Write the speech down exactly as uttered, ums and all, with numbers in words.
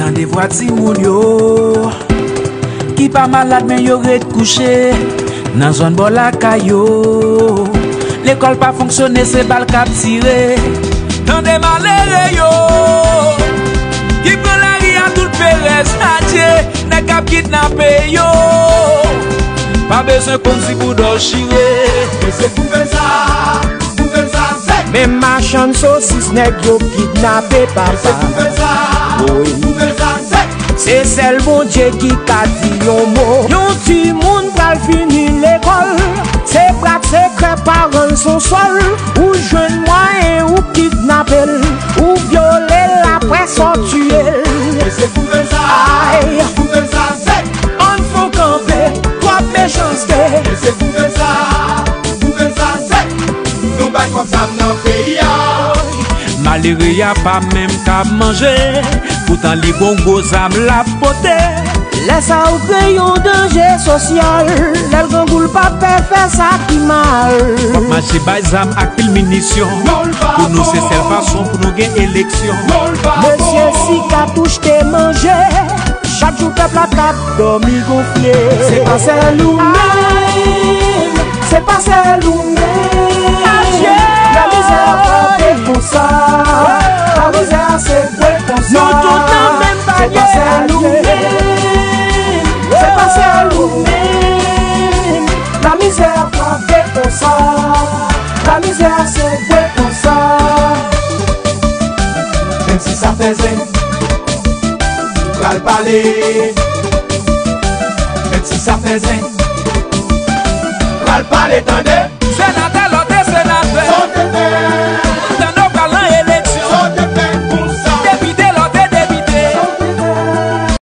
Tande vwa timoun yo ki pa malad men yo ret kouche nan zòn bò lakay yo. Lekòl pa fonksyone, se bal k ap tire. Tande malere yo ki pran lari a tout perèz, adye, nèg k ap kidnape yo. Pa bezwen konn si boudò chire. E se pou fè sa, pou fè sa, se. Men machann sosis nèg yo kidnape, papa. E se pou fè sa, pou fè sa, se. Se sèl Bondye ki ka di yon mo. Yon timoun pral fini lekòl. Se prat sekrè paran l son sòl. Ou jwenn mwayen ou kidnape l. Ou vyole l apre sa w tiye l. E se pou fè sa, ay, pou fè sa, se. Ann fon kanpe, twòp mechanste. E se pou fè sa, pou fè sa, se. Nou bay kòb zam nan peyi a. Malere a pa menm ka manje, poutan li gon gwo zam l ap pote. Lè sa ou kreye yon danje sosyal, lè l grangou l pa pè fè sa ki mal. W ap mache bay zam ak pil minisyon, pou nou se sèl fason pou nou gen eleksyon. Mesye, si katouch te manje, chak jou pèp la t ap dòmi gonfle. Se pa sèl ou menm, se pa sèl ou menm. Lamizè a frape konsa, lamizè a sekwe konsa. Nou tout nan menm panye. Se pa sèl ou menm, se pa sèl ou menm. Lamizè a frape konsa, lamizè a sekwe konsa. Menm si sa fè zen, pral pale. Menm si sa fè zen, pral pale, tande.